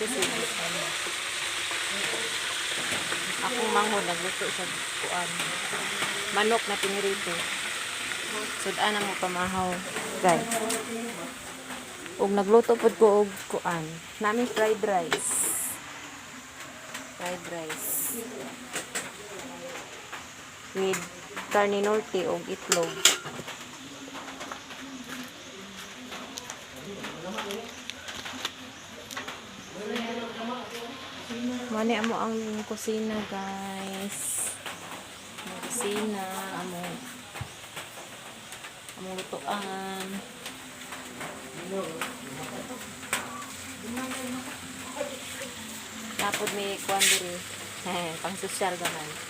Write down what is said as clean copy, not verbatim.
Kasi ano. Akong manghod nagluto sa kuan. Manok na pinirito. Sudan mo pamahaw, guys. Ug nagluto pod ko og kuan. Nami fried rice. Fried rice. With carne norte og itlog. Mani amo ang kusina, guys. Ang kusina, amo among lutuan. Napod may kuan diri. Pang social gamay.